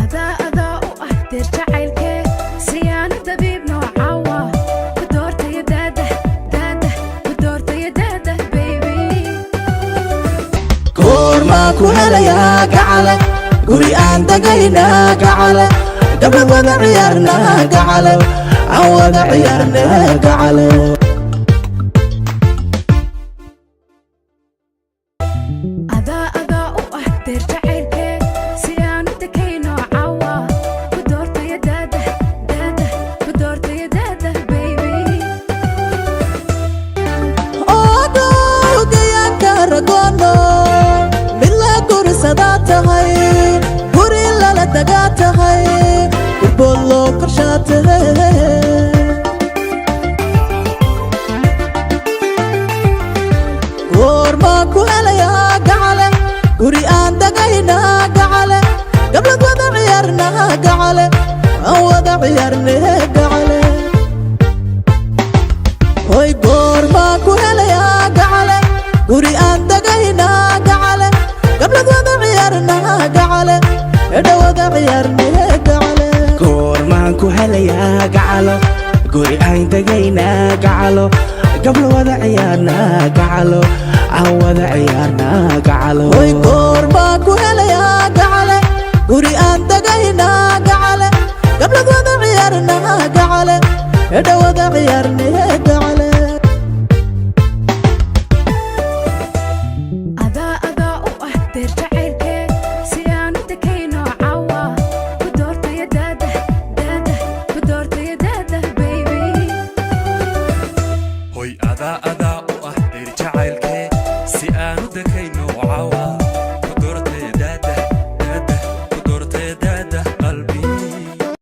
Adaa adaa u ah deer jacaylkee, siyaano dabiib noocawa ku doortaya daadah daadah, ku doortaya daadah, baby. Goormaan ku helayaa gacale? Guri aan degaynaa gacale, gabdha wada ciyaarnaa gacale, aan wada ciyaarnaa gacale. Adaa adaa u ah deer jacaylkee, siyaano dekay noocawa ku doortaya daadah daadah, ku doortaya daadah, baby. Oodowgayaanka ragono, mid la gursadaa tahay, guri lala dagaa tahay, gurbood loo korshaa tahay. Goormaan ku helayaa gacale? Guri aan degaynaa gacale, gablad wada ciyaarnaa gacale, aan wada ciyaarnee gacale. Hoy, goormaan ku helayaa gacale? Guri aan degaynaa gacale, gablad wada ciyaarnaa gacale, edha wada ciyaarnee gacale. Goormaan ku helayaa gacalo? Guri aan degaynaa gacalo, gablo wada ciyaarnaa gacalo, aan wada ciyaarnaa gacalo. Hoy, goormaan ku helayaa gacale? Guri aan degaynaa gacale, gablad wada ciyaarnaa gacale, edha wada ciyaarnee.